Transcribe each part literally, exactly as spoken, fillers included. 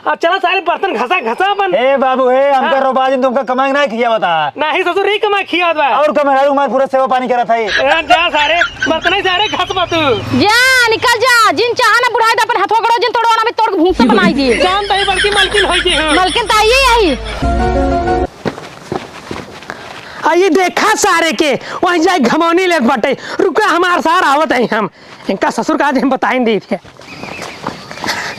अब चला सारे बर्तन घसा, घसा अपन। ए बाबू, ए, हमका हाँ। रोबाजिन तुमका कमाई ना खिया बता। नाही ससुर, नहीं कमाई खिया बता। और का मेहरारू हमार पूरा सेवा पानी करत है। ए, जा सारे, बर्तन ही सारे घस बा तू। जा, निकल जा, जिन चाहा ना बुढ़ाई दे अपन हथवा गड़ो, जिन तोड़ो ना, मैं तोड़ के भूसा बनाई दिए। जान तही बड़की मलकिन होई गई हूँ। मलकिन तो आइए यही। आ ये देखा सारे के, वहीं जाए घमौनी लेत बाटे। रुका, हमार सार आवत है हम। इनका ससुर का आज हम बताइन दी थे।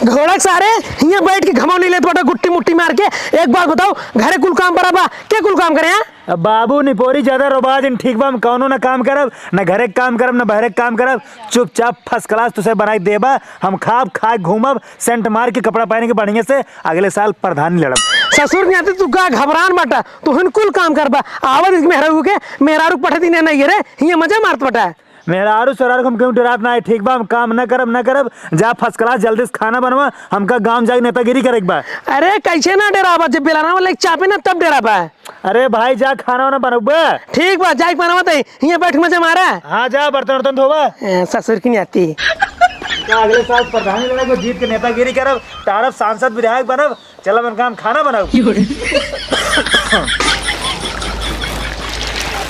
घोड़क सारे, हियाँ बैठ के घमौनी लेत बाटे, गुट्टी मुट्टी मार के। एक बात बताओ, घरे कुल काम बराबर, के कुल काम करे, हाँ? अब बाबू निपोरी ज्यादा रोबाजिन ठीक बा, हम कौनो ना काम करब, ना घरे के काम करब, ना बहरे के काम करब। चुपचाप first class तुसे बनाई देबा, हम खाब, खा के घूमब, सेंट मार के कपड़ा पहन के बढ़िया से अगले साल प्रधानी लड़ब। ससुर के नाते तू का घबरान बाटा, तू हिन कुल काम करबा। आवत इसके मेहरारू के, मेहरारू के पठा दीने नहीं रे, हियाँ मजा मारत बाटा। मेहरारू सोहरारू के हम क्यों डरात ना है, ठीक बा, हम काम ना करब, ना करब। जा first class जल्दी से खाना बनवा, हमका गाँव जाके नेतागिरी करे के बा। अरे कैसे ना डराबा, जब बेलाना वाला एक चापे ना तब डराबा। अरे भाई जा खाना वाना बनउबे। ठीक बा, जाके बनावत है, हियाँ बैठ मजा मारा। हाँ जा बर्तन वर्तन धोबा। ए, ससुर की नाती। का अगले साल प्रधानी लड़क में जीत के नेतागिरी करब, तारब सांसद विधायक बनब, चला मन काम खाना बनाओ।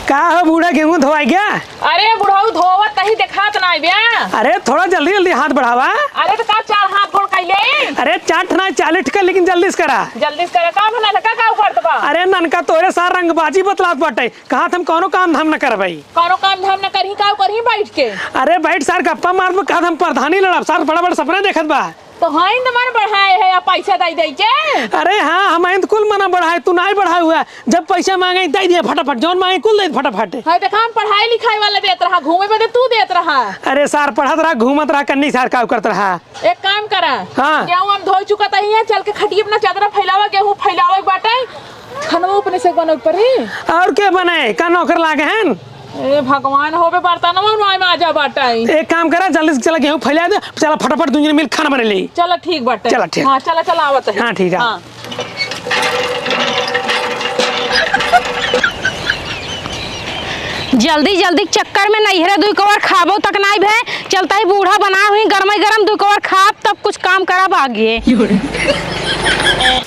का हो बूढ़ा, गेहूं धोवाई गया? अरे बुढ़ऊ, धोवत तही देखात नाई बे। अरे थोड़ा जल्दी जल्दी हाथ बढ़ावा। अरे तो का चार हाथ गोड़ कैले? अरे चार ठना चालीस ठिका, लेकिन जल्दी से करा। जल्दी से करा, का भला का, का उखड़त बा? अरे ननका तोरे सार रंगबाजी बतलात बाटे, कहा हम कौनो काम धाम न करबई। कौनो काम धाम न करही, का करही बैठ के? अरे बैठ सार गप्पा मारत बा, कहा हम प्रधानी लड़ब, सार बड़ा बड़ा सपना देखत बा। तो हईन त मन बढ़ाए है, अब पैसा दई दई के। अरे हाँ, हम हईन त कुल मना बढ़ाए, तू नाई बढ़ाए हुआ। जब पैसा मांगे, दई दिया फटाफट, जौन मांगे, कुल दे फटाफट। है देखा, हम पढ़ाई लिखाई वाला देत रहा, घूमे बदे तू देत रहा। अरे सार, पढ़त रहा, घूमत रहा, कन्नी सार का करत रहा। एक काम करा, हाँ। गेहूं हम धो चुका तही है, चल के खटिया अपना चादरा फैलावा, गेहूं फैलावे के बाटे, खाना अपने से बनवे पड़ी। और के बने, का नौकर लागे हैं? ए भगवान, होबे बर्तनवा उनवाए में आजा बाटाई। एक काम करा, जल्दी से चला गेहूं फैला दे, चला फटाफट दुनिया मिल खाना बने ले। चला ठीक बाटे। चला ठीक। हाँ, चला, चला आवत है। हाँ, ठीक है। हाँ। जल्दी जल्दी के चक्कर में नैहरे दुई कवर खाबो तक नाई भे, चलता ही बूढ़ा बना हुई गरमाई गरम दुई कवर खाब तब कुछ काम करब आगे।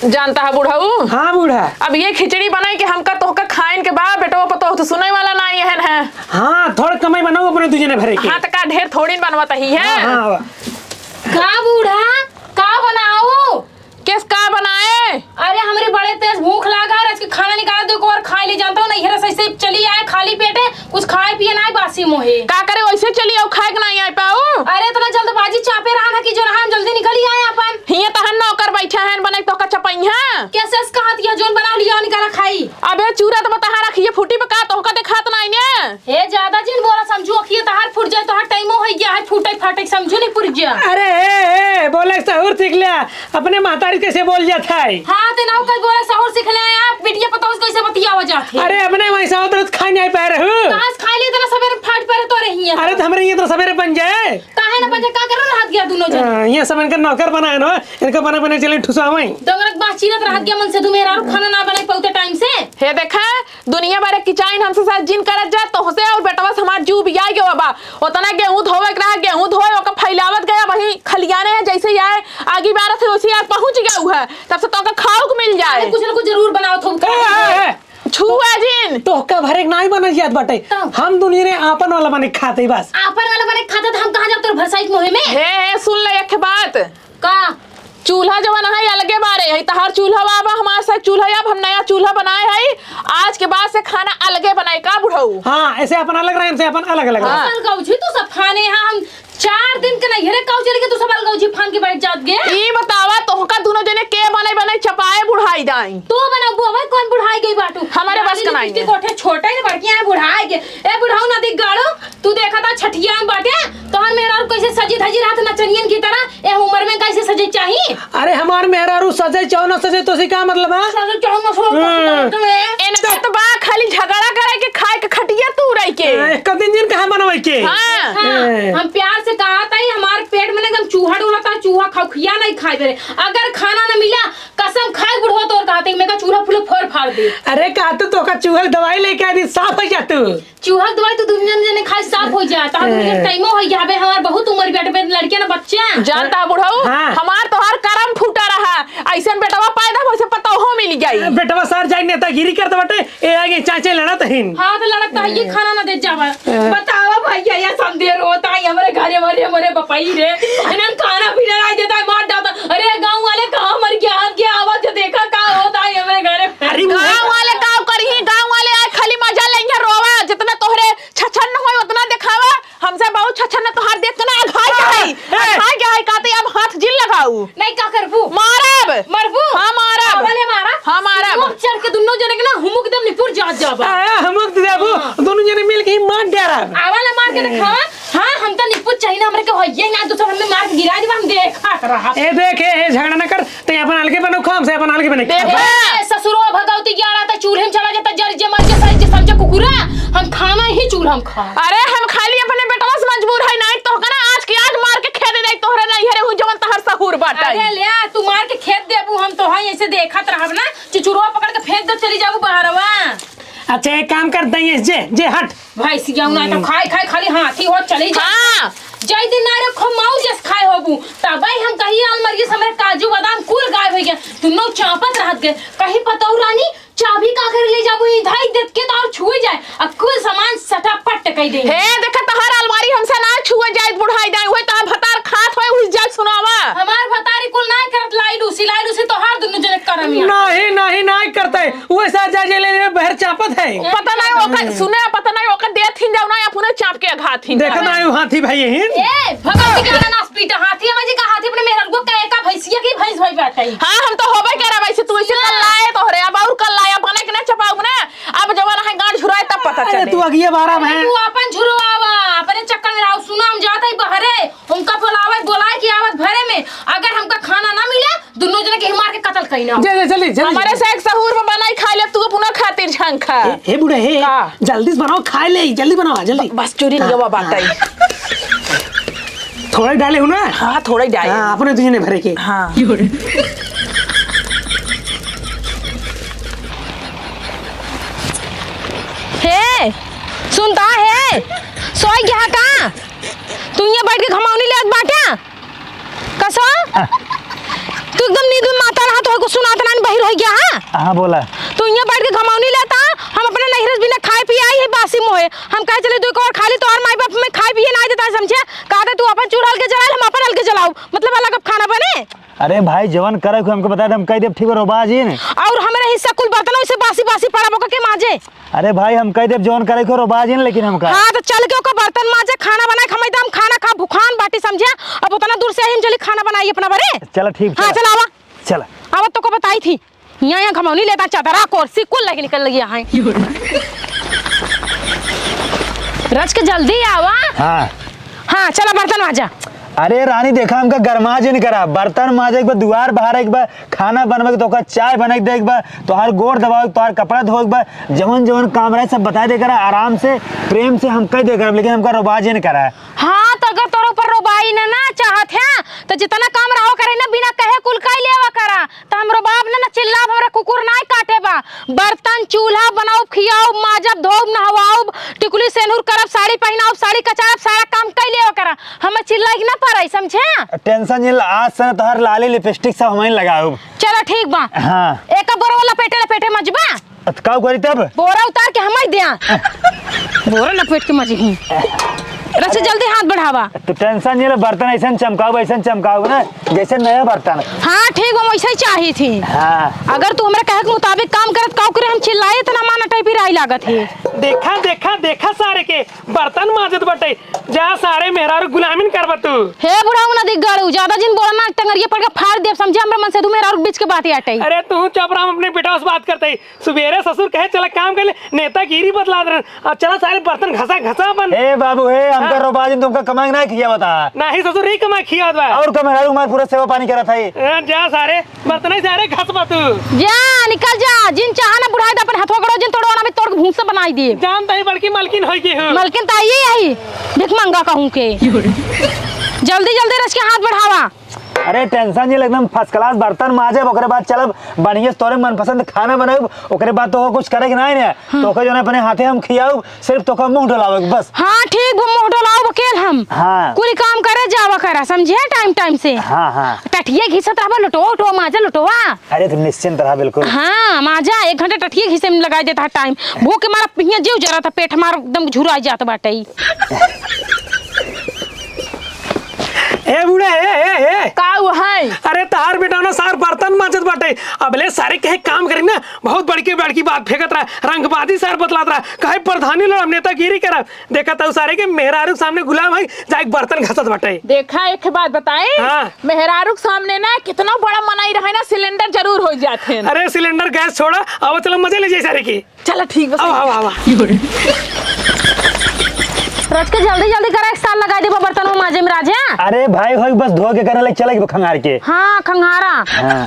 जानता है बुढ़ऊ? हाँ बूढ़ा। अब ये खिचड़ी बनाई कि हमका तोहका खाइन के बा, बेटवा पतोह तो सुने वाला नाई है। हाँ, थोड़ा कमाई बनाओ अपने दू जने भरे के। हाँ, तो का ढेर थोड़ी बनवत ही है। हाँ, हाँ, आवा। का बूढ़ा, का बनाओ? किस का बनाए? अरे, हमरे बड़े तेज भूख लागा है, आज के खाना निकाल दे, को और खा ले, जानता हूँ, नैहरे से ऐसे चली आए खाली पेटे, कुछ खाए पिए ना, बासी मुँहे। का करे, वैसे चली आओ, खाए के ना आए पाओ? अरे, इतना जल्दबाजी चापे रहा ना कि जो रहा, हम जल्दी निकल ही आए अपन। हिये तहन नौकर बैठा है, बने तो का चपई है? कैसे कहा दिया, जोन बना लिया, निकाला खाई। अबे चूरा तो बता रखिए, फूटी पे का तोहका देखात नाई ने? हे, ज्यादा जिन बोला समझू, अखिए तहार फूट जाए, तोहार टाइमो होई गया है, फूटे फाटे समझू नहीं पुर गया। अरे, ए, ए, बोले सहूर सीख ले, अपने महतारी कैसे बोल जात है? हाँ, ते नाउ कल बोला सहूर सीख ले, आप बिटिया पतोह से कैसे बतियावा जात है? अरे, अपने वैसा होत रहे तो खाए नहीं पाए रहू। कहाँ से खाए लिए इतना सवेरे फाट पर तो रही है? अरे, तो हमरे ये तो सवेरे बन जाए। काहे ना बन जाए, का करो रहत गया दोनों जन? हाँ, ये सब इनका नौकर बनाए ना, इनका बना बना चले ठुसावई। डोंगरक बात चीरत रहत गया मन से, तू मेहरारू खाना ना बनाई पौते टाइम से। हे देखा, दुनिया भर के किचाइन हमसे साथ जिन करत जा, तोहसे और बेटवा से हमार जीव बिया गयो बा। उतना गेहूं धोवे के रहा, गेहूं धोए, ओकर फैलावत गया, वही खलियाने है, जैसे ही आए, आगी बारह से वैसे ही आए पहुंच गया हुआ है, तब से तोका खाओ के मिल जाए। अरे, कुछ ना कुछ जरूर बनाओ तुम। ए, ए, ए। छुआ जिन। तोहका भरे के नाई बनल जात बाटे। तब? हम दुनिया ने आपन वाला बने खाते बस। आपन वाला बने खाते तो हम कहाँ जाब तोर भरसाई के मुँहे में? हे, हे, सुन ले एक बात। का? चूल्हा जवन है, अलगे बारे है, तहार चूल्हा बा, बा, हमार से चूल्हा, अब हम नया चूल्हा बनाए है, आज के बाद से खाना अलगे बनाए, का बुढ़ऊ? हाँ, ऐसे अपन अलग रहे, ऐसे अपन अलग अलग रहे। हाँ। अलगौजी तू सब खाने यहाँ, हम चार दिन के नैहरे काऊ चली के तू सब अलगौजी फान के बैठ जात गे। ई बतावा, तोहका दुनो जने के बने बने चपाए बुढ़ाई दाई? तू बना बुआ, कौन बुढ़ाई गई बाटू? हमारे बस का नाई है। कोठे छोटे ने बड़कियां है, बुढ़ाई गे। ए बुढ़ऊ ना दिख गाड़ो, तू देखा था छठिया में बाटे, तोहर मेहरारू कैसे सजी धजी रहत नचनियन की तरह, ए उम्र में कैसे सजे चाही? अरे हमार मेहरारू सजे चाहो ना सजे तो से का मतलब है? सजे चाहो ना सजे हम्म। तो ए इनका तो बा खाली झगड़ा करे के, खाए के, खटिया तू रह के। ए, एक दिन जिन कहाँ बनवाई के? हाँ। हाँ, ए। हम प्यार से कहा था ही हमार पेट में ना एकदम चूहा डोला था, चूहा खौखिया नहीं खाए बेरे। अगर खाना ना मिला, कसम खाए बुढ़वा तोर कहा था, मैं का चूल्हा फूलो फोड़ फाड़ दे। अरे का तू तो का चूहा दवाई लेके आ दी, साफ हो जा तू। चूहा के दवाई तो दुनिया जने खाए साफ हो जाए, तो हम ए। टाइमो हो जाबे, हमार बहुत उम्र बैठ पे लड़कियां ना बच्चा। जानता है बुढ़ऊ, हाँ। हमार तोहार करम फूटा रहा। अइसन बेटवा पैदा होइ से पतोहो मिल जाई। बेटवा सार जाई नेतागिरी करत बाटे, ए आगे चाचे लड़त हिन। हाँ, तो लड़त है, ये खाना ना दे जावा। बतावा भैया, ये संदेर होता है हमरे घरे, मरे, मरे बपाई रे। इन्हन खाना पीना ना देता है, मार डालता। अरे गाँव वाले कहाँ मर गया, हम क्या आवाज जो देखा, का होता है हमरे घरे? अरे वो गाँव वाले का करी, गाँव वाले आए खाली मजा लेंगे, रोवा, जितना तोहरे छछन होए उतना दिखावा। हमसे बहुत छछन तोहार देख के ना अघाई के हई, ए! अघाई के हई, कहते अब हाथ जिन लगाऊ। नहीं, का करबू? मारब। मरबू? हाँ, मारब। आवले मारा। हाँ, मारब। मुँह चढ़ के दुन्नो जने के ना हुमुक देम निपुर जात जाबा। आ, हुमुक देबू, हाँ। दुन्नो जने मिल के ही मार डारब। आवले मार के ए। दिखावा। हाँ, हम तो निपुर चाहिए ना, हमरे के होइए ना, दूसर हमें मार के गिरा देबा, हम देखत रहा। ए, देखे, ए, झगड़ा ना कर, ते अपन अलगे बनो, खाम से अपन अलगे बने। देख ए, ससुरो भगवती ग्यारह त चूल्हे में चला जाता, जर जे मर जे, सही जे समझे कुकुरा, हम खाना ही चूल्हा में खा। अरे हम खाली अपने बेटवा से मजबूर है, नाहीं तो ओकरा आज के आज मार के खेदे जाई तोहरे नैहरे हूँ जवन तहर सहूर बाटे। अरे ले, तू मार के खेद देबू, हम तो है ऐसे देखत रहब ना, चुचुरवा पकड़ के फेंक दे, चली जाबू बहरवा। अच्छा एक काम करते हैं, जे, जे हट। भैंसिया ना तो हम्म। खाए खाए खाली हाथी हो चली जा। हाँ। जय दिन ना रे खो माऊ जस खाए होबू, तबे हम कही अलमारी से हमरे काजू बादाम कुल गायब हो गया। दुनो चापत रहत गए, कहीं पतऊ रानी चाबी का घर ले जाबू, इधाई देत के तो और छुए जाए, आ कुल सामान सटापट कह दे। हे देखा तहार अलमारी हमसे ना छुए जाए, बुढ़ाई जाए, वही तहार भतार खात होए, उस जाए सुनावा। हमार भतारी कुल ना करत लाई डूसी, लाई डूसी तोहार दुनो जने करम या। नहीं, नहीं, नहीं करते। उहे सार जा जे ले ले बहर चापत है। पता नहीं ओकर, सुने, पता नहीं ओकर देत हिन जाऊ ना, अपने चाप के अघात हिन देखा जाऊ। ना, यू हाथी भाई हिन। ए, भगत के अनानास पीटा हाथी, हम जी का हाथी अपने मेहर को कहे का भैंसिया की भैंस भाई बैठा ही। हाँ, हम तो होबे करे वैसे, तू इसे कल लाए तोहरे, अब और कल लाए, अब बने के ना चपाऊ ना, अब जब ना है गांड झुराए तब पता अरे, चले। तू अगिया बारह में। तू अपन झुरवावा, अपने चक्कर में रहो, सुना हम जात है बहरे, उनका बोलावे, बोलाए कि आवत भरे में, अगर हमका खाना ना मिले, दुनो जने के ही मार के कत्ल करी ना। जे, जे, जल्दी, जल्दी, हमारे जल्दी। से एक सहूर में बनाई खा ले, तू अपना खातिर झंखा। ए, ए, बूढ़ा, हे, का? जल्दी से बनाओ, खाए ले, जल्दी बनाओ, जल्दी। ब-, बस चूरी हाँ, लियावा हाँ। बाटई। थोड़ा ही डाले हो ना? हाँ, थोड़ा ही डाले। हाँ, अपने तुझे नहीं भरे के। हाँ। हे, सुनता है? सोई गया का? तू यहाँ बैठ के घमावनी लेत बाटा? कसो? तू एकदम नींद में माता रहा, तो कुछ सुनात ना, बहिर हो गया, हाँ? हाँ, बोला। तू यहाँ बैठ के घमावनी लेता, हम अपने नैहरे से बिना खाए पिए आई है बासी मुँहे। हम कहे चले, दो एक और खा ली, तो और माई बाप में खाए पिए ना देता, समझे? कहा था, तू अपन चूल्हा हल्के जला ले, हम अपन हल्के जलाऊ, मतलब अलग अब खाना बने? अरे भाई, जवन करे को हमको बता दे, हम कह देब, ठीक बा, रोबा जी ने। और हमारे हिस्सा कुल बर्तन वैसे बासी बासी पड़ा, ओका के माजे? अरे भाई, हम कह देब जौन करे को रोबा जी ने, लेकिन हमका हाँ, तो चल के ओकर बर्तन माजे, खाना बनाए, खमाई दम, खाना खा, भुखान बाटी, समझे? अब उतना दूर से आई, हम चली खाना बनाई अपना बरे। चलो, ठीक, हाँ, चलो। चल आवा। चलो। आवा, तो को बताई थी, यहाँ, यहाँ घमौनी लेता, चादरा, कुर्सी, कुल लेके निकल लगी यहाँ। रच के जल्दी आवा। हाँ। हाँ, चला बर्तन माजा। अरे रानी, देखा, हमका गरमा जिन करा, बर्तन माजे के बा, दुआर बहारे के बा, खाना बनवे के, तोका चाय बने के दे के बा, तोहार गोड़ दबावे के, तोहार कपड़ा धोवे के बा, जवन जवन काम रहे सब बताई दे करा, आराम से, प्रेम से हम कह दे करा, लेकिन हमका रोबा जिन करा। हाँ, तो अगर तोर ऊपर रोबाई ना, ना चाहत है, तो जितना काम रहो करे ना, बिना कहे कुल कई लेवा करा। त हम रोबाब ना, ना चिल्लाब, हमरा कुकुर नाय काटे बा। बर्तन, चूल्हा बनाउब, खियाउब, माजब, धोउब, नहवाउब, टिकुली सेनुर करब, साड़ी पहिनाउब, साड़ी कचारब, सारा काम कइ लेवा करा। हमें चिल्लाई के ना पड़े, समझे? टेंशन जिन ला, आज से ना तोहर लाली लिपस्टिक सब हमहीं लगाउब। चलो ठीक बा। हाँ। एक बोरवा लपेटे लपेटे मजबा। अत का करी तब? बोरा उतार के हमहीं दिया। बोरा लपेट के मजही। रच जल्दी हाथ बढ़ावा। तू टेंशन नहीं ले, बर्तन ऐसन चमकाउब, ऐसन चमकाउब ना, जैसे नया बर्तन। हाँ, ठीक बा, वैसे ही चाही थी। हाँ। अगर तू हमरे कहे के मुताबिक काम करत, काउ करे हम चिल्लाए, इतना माना टाइप ही राई लागत है। देखा, देखा, देखा सारे के बर्तन माजत बटे। जा सारे मेहरारू गुलामिन करबा तू। हे बुढ़ऊ ना दिख गड़ू, ज्यादा जिन बोला ना, टंगरिया पड़ के फाड़ देब, समझे? हमरा मन से तू मेहरारू बीच के बात आटे। अरे तू चुप रहा, हम अपने बेटा से बात करते ही। सुबेरे ससुर कहे, "चला काम कर ले," नेतागिरी बतला दे रहे। अब चला सारे बर्तन घसा, घसा अपन। ए बाबू, ए, हमका हाँ। रोबा जिन, तुमका कमाई ना खिया बता। नाही ससुर, नहीं कमाई खिया बता। और का मेहरारू हमार पूरा सेवा पानी करत है। हाँ, जा सारे, बर्तन ही सारे घस बा तू। जा, निकल जा, जिन चाहा ना बुढ़ाई दे अपन हथवा गड़ो, जिन तोड़वा ना, मैं तोड़ के भूसा बनाई दिए। जान तही बड़की मलकिन होई गई हूँ। मलकिन तो आई ही आई, भिख मंगा कहूँ के। जल्दी, जल्दी रच के हाथ बढ़ावा। अरे tension नहीं, एकदम first class बर्तन माजब, ओकरे बाद चलब बढ़िया से तोरे मनपसंद खाना बनाउब, ओकरे बाद तोहका कुछ करे के नाहीं ने, हाँ। तोहका जौन अपने हाथे हम खियाउब, सिर्फ तोहका मुँह डोलावे के बस। हाँ ठीक बा, मुँह डोलाउब अकेल हम। हाँ। कुल काम करे जावा करा, समझे, time time से। हाँ, हाँ। टठिया घिसत रहबा, लोटवा उटवा माजा लोटवा। अरे तू निश्चिंत रहा बिल्कुल। हाँ, माजा एक घंटा टठिया घिसे में लगाइ देत ह time। भूख के मारा हियाँ जीव जरत ह, पेट हमार एकदम झुराइ जात बाटइ। ए बूढ़ा, ए, ए, ए। का हुआ है? अरे तहार बेटा ना सार बर्तन माजत बाटे। अबले सारे कहे काम करी ना, बहुत बड़की बड़की बात फेंकत रहा, रंगबाजी सार बतलात रहा, कहे प्रधानी लड़ब, नेतागिरी करब। देखत हऊ सारे के मेहरारू के सामने गुलाम है, जाइके बर्तन घसत बाटे। देखा एक बात बताई, हाँ। मेहरारू के सामने ना कितना बड़ा मनई रहे ना, सिलेंडर जरूर होइ जात है। अरे सिलेंडर गैस छोड़ा, अब चलो मजे ले जाए सारे की। चला ठीक बा। आवा, आवा, आवा। रच के जल्दी जल्दी करा, एक सार लगाइ देबा बर्तन में माजे में राजा। अरे भाई होई, बस धो के करे ले चले के खंगार के। हाँ खंगारा। हाँ।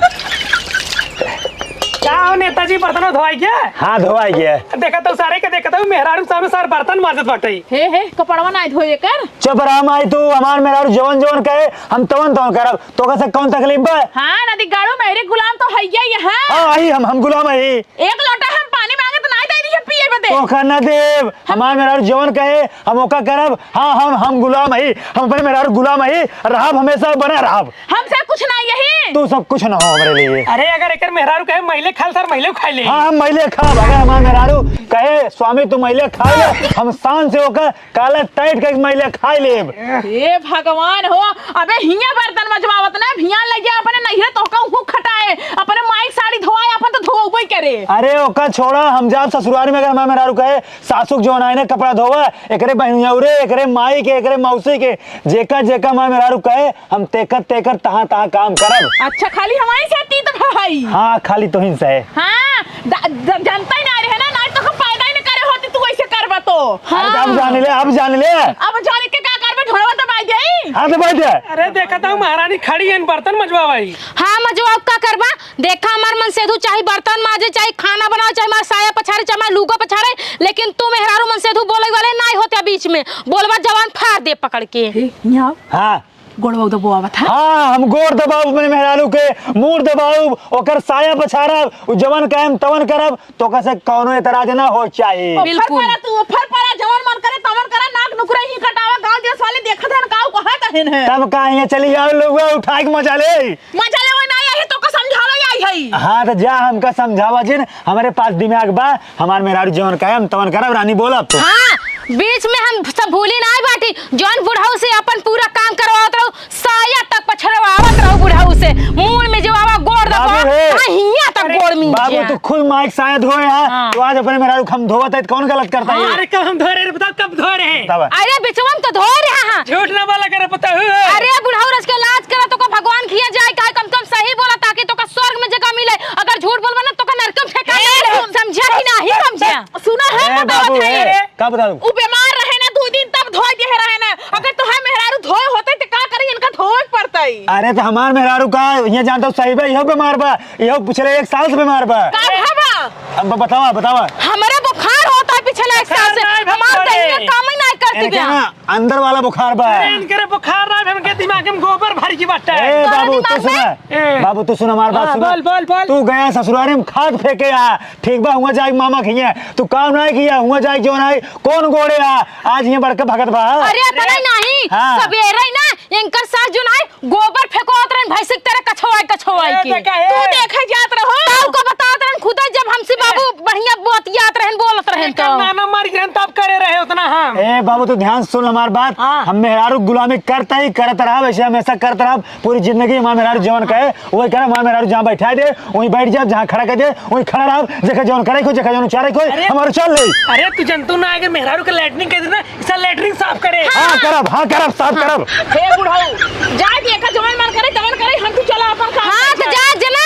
का हो नेताजी, बर्तन धोवाइ गया? हाँ धोवाइ गया। देखत हऊ सारे के, देखत हऊ मेहरारू के सामने सार बर्तन माजत बाटे। हे हे, कपड़वा नाहीं धोए कर। चुप रहा माई तू, हमार मेहरारू जवन जवन कहे हम तवन तवन करब। तोका से कौन तकलीफ बा? हाँ नदी गाड़ू, मेहरी गुलाम तो हइया ही है। हाँ आई हम, हम गुलाम आई। एक लोटा हम पानी मांगे तो नाहीं दे दिए पिए बदे। तोका न देब, हमार मेहरारू जवन कहे हम ओका करब। हाँ हम, हम गुलाम आई, हम अपने मेहरारू गुलाम आई, रहब हमेशा बने रहब। हमसे कुछ ना यही। तू सब कुछ ना हो हमरे लिए। अरे अगर एकर मेहरारू कहे महिले खाल सर महिले खाइ ले। हाँ हम महिले खाब, अगर हमार मेहरारू कहे स्वामी तू महिले खाइ ले, हम शान से ओकर काला टाइट के महिले खाइ लेब। हे भगवान हो, अबे हियां बर्तन मजवावत ना, हियां ले जा अपने नैहरे तोहका उहू खटाए, अपने माई साड़ी धोआए, अपन तो धोबे करे। अरे ओका छोड़ा, हम जाब ससुरारी में, अगर हमार मेहरारू कहे सासुक जौन आए ने कपड़ा धोवा, एकरे बहिनियौरे, एकरे माई के, एकरे मौसी के, जेका जेका हमार मेहरारू कहे, हम तेकर तेकर तहाँ तहाँ काम करब। अच्छा, खाली हमारी से तीत भाई? हाँ, खाली तोहिन से। हाँ, द-, द-, जनता ही ना रहे ना, ना तो पैदा ही ना करे होती तू ऐसे करबा तो। अरे, तो अब हाँ। जान ले, अब जान ले। अब जान के का करबे, ढोलवा दबाई दे। हाँ, दबाई दे। अरे, देखा था महारानी खड़ी है, बर्तन मजवावाई। हाँ, मजवाओ, का करबा? देखा, हमार मनसेधू चाहे बर्तन माजे, चाहे खाना बनावे, चाहे हमार साया पछारे, चाहे हमार लुगा पछारे, लेकिन तू मेहरारू मनसेधू बोले वाले नाहीं होते बीच में। बोलबा, जवान फाड़ दे पकड़ के। हे, यहाँ आओ। हाँ। गोड़वा दबावत है। हाँ, हम गोड़ दबाउब अपने मेहरारू के, मूड़ दबाउब, ओकर साया पछारब, उ जवन कहेम तवन करब, तोका से कौनो एतराज ना हो चाही। बिल्कुल। फर पड़ा तू, फर पड़ा, जवन मन करे तवन करा, नाक नुकरा ही कटावा, गाँव देश वाले देखत हन, काऊ कहत हन है। तब का हियाँ चली आओ लोगवा, उठाए के मजा ले। मजा लेवे ना आई है, तोका समझावे आई है। हाँ, तो जा हमका समझावा जिन, हमरे पास दिमाग बा, हमार मेहरारू जवन कहे हम तवन करब, रानी बोला अब तो। हाँ, बीच में हम सब भूली ना बाटी, जौन बुढ़ऊ से अपन पूरा काम करवावत रहू, साया तक पछरवावत रहू बुढ़ऊ से, मूड़ में जो आवा गोड़ दबा, बाबू रे। हाँ, हियाँ तक अरे, गोड़ में बाबू, हियाँ। तू खुद माइक साया धोए है, हाँ। तो आज अपने मेहरारू के हम धोवत है, तो कौन गलत करता है? हाँ। अरे, कब हम धोए रहे, बताओ, कब धोए रहे? बतावा। अरे, बिचवन तो धोए रहे हैं। झूठ ना बोला करे, बताओ। अरे, बुढ़ऊ रच के लाज करा, तोका भगवान खिया जाए, काहे कम से कम सही बोला, ताकि तोका स्वर्ग में जगह मिले। अगर झूठ बोलबा ना, तोका नरक में फेंका ए, जाए। सुन। समझा कि नहीं समझा? सुना है, ए, बतावत बाबू, है। ए, का बताऊ? उ बीमार रहे ना, दो दिन तब धोए दिए रहे ना। अगर तोहार मेहरारू धोए होते, तो का करी? इनका धोए के पड़तई। अरे, तो हमार मेहरारू का, ये जानता हूँ, सही बा, इहो बीमार बा, इहो पिछले एक साल से बीमार बा। का भवा? अब बतावा, बतावा। हमरे बुखार होता है पिछले एक साल से, बुखार नहीं, हमार बुखार दहिया है। काम ही नहीं करती इनके क्या? ना अंदर वाला बुखार बा। अरे, इनके रे बुखार ना, इनके दिमाग में गोबर भर की बात है। ए, तोरा बाबू, तू दिमाग सुना। में? ए। बाबू, तू सुन, हमार बात हाँ, सुना। बोल, बोल, बोल। तू गया ससुरारी में खाद फेंके आ, ठीक बा, हुआ जाए मामा खिया। तू काम ना किया, हुआ जाए जो ना, कौन गोड़े आ, आज ये बढ़ के भगत बा। अरे, इतना ही नहीं, हाँ। सवेरे ही ना, इनकर सास जो ना, गोबर फेंकवात रहन, भैंसी की तरह कछवाई, कछवाई ए, के। देखा है। तू देखे जात रहो। ताऊ को बतात रहन खुद, जब हमसे ए। बाबू बढ़िया बतियात रहन, बोलत रहन एकर तो। नाना मर गए तब करे रहे उतना हम। ए बाबू, तू ध्यान सुन हमार बात। हाँ। हम मेहरारू गुलामी करता ही करत रहा, वैसे हमेशा करत रहा। पूरी जिंदगी हमार मेहरारू जवन कहे, वही करे। हमार मेहरारू जहाँ बैठा दे, वहीं बैठ जाब, जहाँ खड़ा कर दे, वहीं खड़ा रहब, जेकर जवन करे को, जेकर जवन उचारे को, अरे। हमार चल ले। अरे तू जंतु ना आगे मेहरारू के लैट्रिन कह देना, इसे लैट्रिन साफ करे। हाँ, करब, हाँ, करब, साफ करब। हे बुढ़ऊ, जाए दे, एकर जवन मन करे, तवन करे, हम तू चला अपन काम हाँ, कर। तो जा, जना,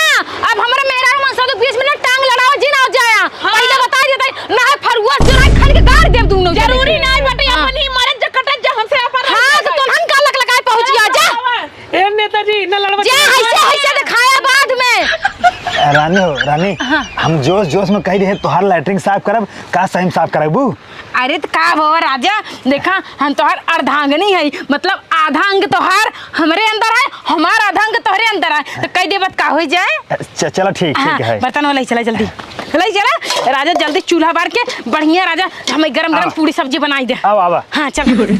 अब हमरा मेहरारू मन सब बीच में ना टांग लड़ाओ, जिन आओ जाया। हाँ। पहले बता देता, ना है फरुआ से ना खन के गाड़ देब दूनो जने जरूरी के। ना है बेटे, हाँ। अपन ही मरद जे कटत जे हमसे अपन हाँ, तो तोहन का लक लगाए पहुँच गया, जा। ए नेताजी, न लड़वा जा, चला। ऐसे, ऐसे दिखाया बाद में। रानी हो, रानी, हाँ। हम जोश, जोश में कह रहे, तोहार लैट्रिन साफ करब, का सही में साफ करबू? अरे त का भवा राजा, देखा हम तोहार अर्धांगिनी है, मतलब आधा अंग तोहार हमरे अंदर है हमार आधा अंग तोहरे अंदर है, तो कह देबत का हो जाए? च-, चला, ठीक, हाँ, ठीक है। बर्तन वाला ही चला जल्दी। ले चला, राजा जल्दी चूल्हा बार के बढ़िया राजा हमें गरम गरम हाँ। पूरी सब्जी बनाई दे। आवा, आवा। हाँ, चल।